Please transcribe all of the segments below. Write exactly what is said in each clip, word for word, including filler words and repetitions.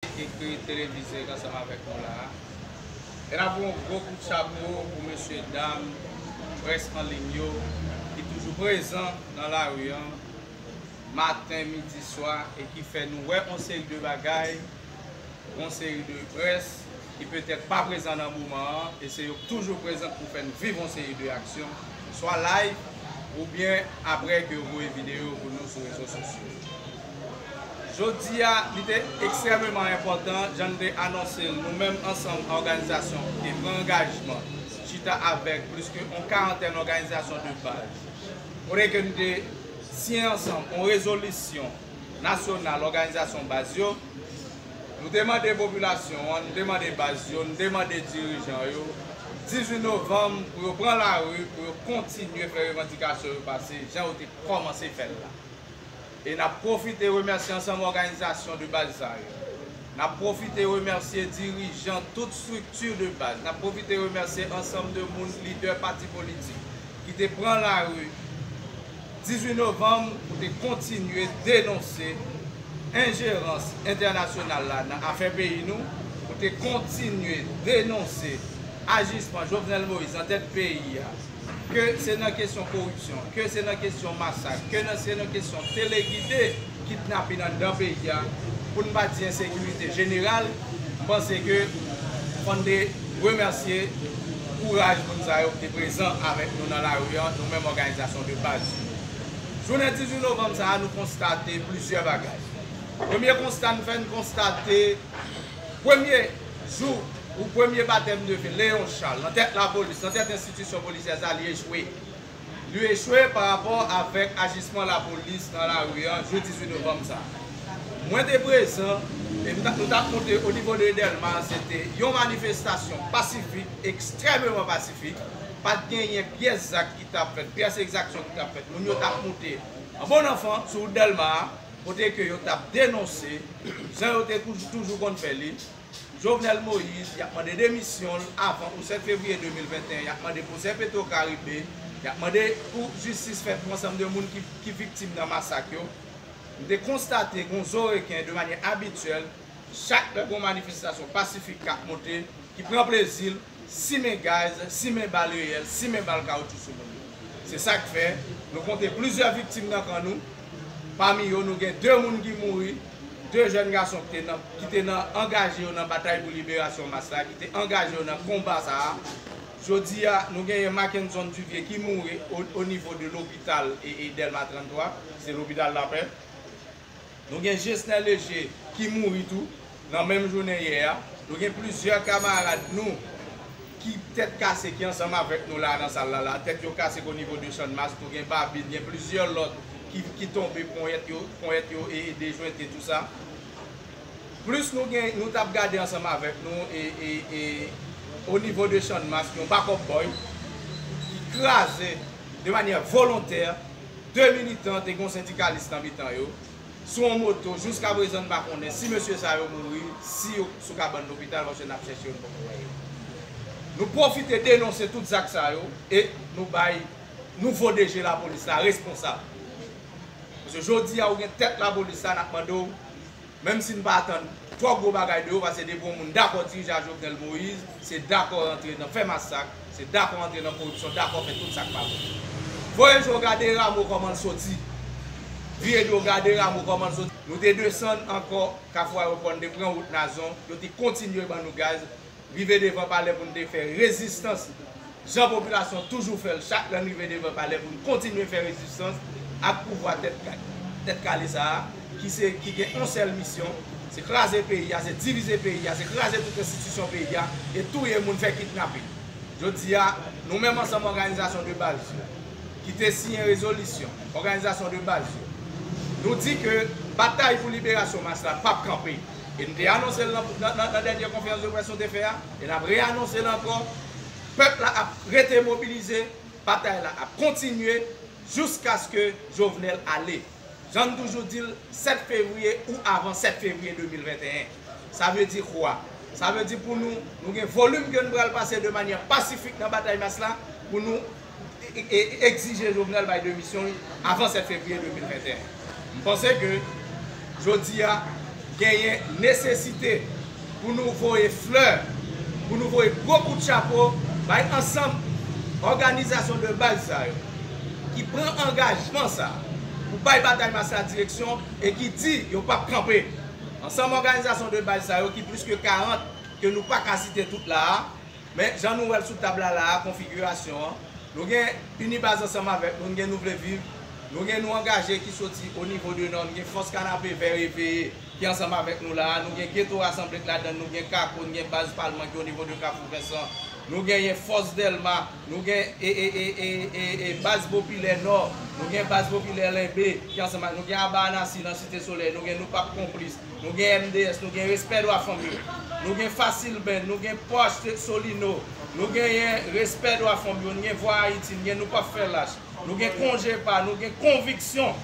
Ekri televize k ansanm avèk nou la a. E n ap voye yon gwo kout chapo pou mesye dam près an liy yo ki toujou prezan nan lari an maten, midi, swa e ki fè nou wè yon seri de bagay, yon seri de près ki petèt pa prezan nan moman an e se yo k toujou prezan pou fè n viv yon seri de aksyon, swa live oubyen apre ke yo voye videyo pou nou sou rezo sosyo. Jodi a, li te ekstrèmeman enpòtan, jan n te anonse l, nou menm ansanm òganizasyon ki te pran angajman, chita avèk plis ke yon karantèn òganizasyon de baz. Kote ke n te siyen ansanm yon rezolisyon nasyonal òganizasyon baz yo, nou te mande popilasyon an, nou te mande baz yo, nou te mande dirijan yo, dizuit novanm, pou yo pran lari, pou yo kontinye fè revandikasyon yo pase, jan yo te kòmanse fè l la. E n ap pwofite remèsye ansanm òganizasyon de baz sa yo. N ap pwofite remèsye dirijan tout estrikti de baz. N ap pwofite remèsye ansanm de moun, lidè pati politik, ki te pran lari dizuit novanm pou te kontinye denonse enjerans entènasyonal la nan afè peyi nou, pou te kontinye denonse ajisman Jovenel Moïse nan tèt peyi a, ke se nan kesyon koripsyon, ke se nan kesyon masak, ke nan, se nan kesyon telegide kidnapin anndan peyi a, pou n pa di ensekirite jeneral, m panse ke fò n te remèsye kouraj moun sa yo ki te prezan avèk nou nan lari an, nou menm òganizasyon de baz. Jounen dizuit novanm sa a, nou konstate plizyè bagay. Premye konsta n fè, n konstate premye jou ou premye batèm de feu Léon Charles nan tèt lapolis, nan tèt enstitisyon polisyè sa, li echwe. Li echwe pa rapò avèk ajisman lapolis nan lari an jou dizuit novanm sa a. Mwen te prezan e m t ap, nou t ap monte o nivo de Dèlma, se te yon manifestasyon pasifik, ekstrèmeman pasifik. Pa t genyen pyès zak ki t ap fèt, pyès egzaksyon ki t ap fèt. Moun yo t ap monte an bon anfan sou wout Dèlma a, kote ke yo t ap denonse, jan yo te toujou, toujou konn fè li, Jovenel Moïse, y ap mande demisyon l avan ou sèt fevriye de mil venteyen, y ap mande pwosè Petro Caribe, y ap mande pou jistis fèt pou ansanm de moun ki, ki viktim nan masak yo. M te konstate gen yon zo reken de manyè abityèl, chak lè gen yon manifestasyon pasifik k ap monte, ki pran plezi l, simen gaz, simen bal reyèl, simen bal kawotchou sou moun yo. Se sa k fè nou konte plizyè viktim nan kan nou. Pami yo, nou gen de moun ki mouri, de jèn gason ki te nan, ki te nan angaje yo nan batay pou liberasyon mas la, ki te angaje yo nan konba sa a. Jodi a, nou genyen Mackenson Duvier ki mouri o, o nivo de lopital e, e Dèlma trannntwa, se lopital Lapè. Nou gen Gesner Léger ki mouri tou nan menm jounen yè a. Nou gen plizyè kamarad nou ki tèt kase ki ansanm avèk nou la nan sal la, la. Tèt yo kase o nivo de Channmas. Nou gen Babin, gen plizyè lòt ki, ki tonbe, ponyèt yo, ponyèt yo e, e dejwente, tou sa. Plis nou gen, nou t ap gade ansanm avèk nou e, e, e o nivo de Channmas, yon backup boy ki kraze de manyè volontè de militan, te gen yon sendikalis nan mitan yo, sou yon moto. Jiskaprezan, n pa konnen si mesye sa yo mouri, si yo sou kabann lopital, paske n ap chèche yo, n poko wè yo. Nou pwofite denonse tout zak sa yo e nou bay nouvo D G lapolis la responsab. Paske jodi a, ou gen tèt lapolis la, n ap mande w, menm si n pa atann twò gwo bagay de yo, paske depi yon moun dakò dirije ak Jovenel Moïse, se dakò rantre nan fè masak, se dakò rantre nan koripsyon, dakò fè tout sa k pa bon. Voye je w gade Rameau kòman l soti. Vire do w gade Rameau kòman l soti. Nou te desann ankò Kafou Ayewopò, n te pran wout Nazon, yo te kontinye ban nou gaz. Rive devan palè pou n te fè rezistans, jan popilasyon toujou fè l chak lè n rive devan palè, pou n kontinye fè rezistans ak pouvwa tèt ka-, tèt kale sa a, ki se, ki gen yon sèl misyon, se kraze peyi a, se divize peyi a, se kraze tout enstitisyon peyi a, e touye moun, fè kidnapin. Jodi a, nou menm ansanm òganizasyon de baz yo, ki te siyen rezolisyon, òganizasyon de baz yo, nou di ke batay pou liberasyon mas la p ap kanpe. E n te anonse l nan, nan, nan, nan dènye konferans de près nou te fè a, e n ap reanonse l ankò. Pèp la ap rete mobilize, batay la ap kontinye jiskaske Jovenel ale. Jan n toujou di l, sèt fevriye ou avan sèt fevriye de mil venteyen. Sa vle di kwa? Sa vle di pou nou, nou gen volim ke n pral pase de manyè pasifik nan batay mas la, pou nou e, e, egzije Jovenel bay demisyon l avan sèt fevriye de mil venteyen. M panse ke jodi a, genyen nesesite pou nou voye flè, pou nou voye gwo kout chapo bay ansanm òganizasyon de baz sa yo ki pran angajman sa pou bay batay mas la direksyon e ki di yo p ap kanpe. Ansanm òganizasyon de baz sa yo ki plis ke karant, ke nou pa ka site tout la a, men jan nou wè l sou tab la la a, konfigirasyon an, nou gen Unibaz ansanm avèk nou, nou gen Nou Vle Viv, nou gen Nou Angaje ki soti o nivo de Nò, nou gen Fòs Kanapevè Reveye ki ansanm avèk nou la a, nou gen Geto Rasanble k ladan l, nou gen Kako, nou gen Baz Palman ki o nivo de Kafou Vensan, nou genyen Fòs Dèlma, nou gen e, e, e, e, e, e, Baz Popilè Nò, nou gen Baz Popilè Lenbe ki ansanm avèk nou, gen Aba Anasi nan Site Solèy, nou gen Nou P A P Konplis, nou gen M D S, nou gen Respè Dwa Fanm yo, nou gen Fasilben, nou gen Pòch Solino, nou genyen Respè Dwa Fanm yo, nou gen Vwa Ayiti, nou gen Nou P Ap Fè Lach, nou gen Konje Pa, nou gen Konviksyon,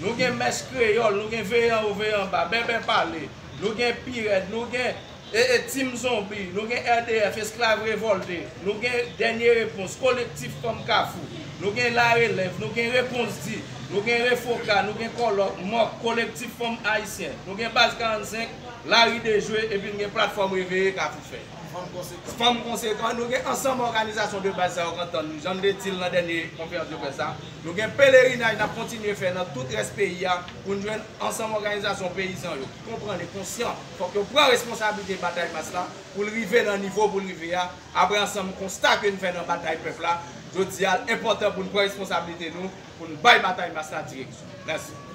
nou gen Mèch Kreyòl, nou gen Veye Anwo, Veye Anba, Bèbè Pale, nou gen Pi Rèd, nou gen e, e, Team Zonbi, nou gen R D F, Esklav Revòlte, nou gen Dènye Repons, Kolektif Fanm Kafou, nou gen Larelèv, nou gen Repons Di, nou gen Refoka, nou gen Kòlòk, Mòk, Kolektif Fanm Ayisyen, nou gen Baz karannsenk, Lari Dejwe, epi nou gen Platfòm Reveye Kafou Fè. Fanm konsekan. Fanm konsekan, nou gen ansanm òganizasyon de baz sa yo k antann nou, jan n te di l nan dènye konferans de près la. Nou gen pelerinaj n ap kontinye fè nan tout rès peyi a pou n jwenn ansanm òganizasyon peyizan yo ki konprann e konsyan, fòk yo pran responsablite batay mas la pou l rive nan nivo pou l rive a, apre ansanm konsta ke n fè nan batay pèp la, jodi a, l enpòtan pou n pran responsablite nou, pou n bay batay mas la direksyon. Mèsi.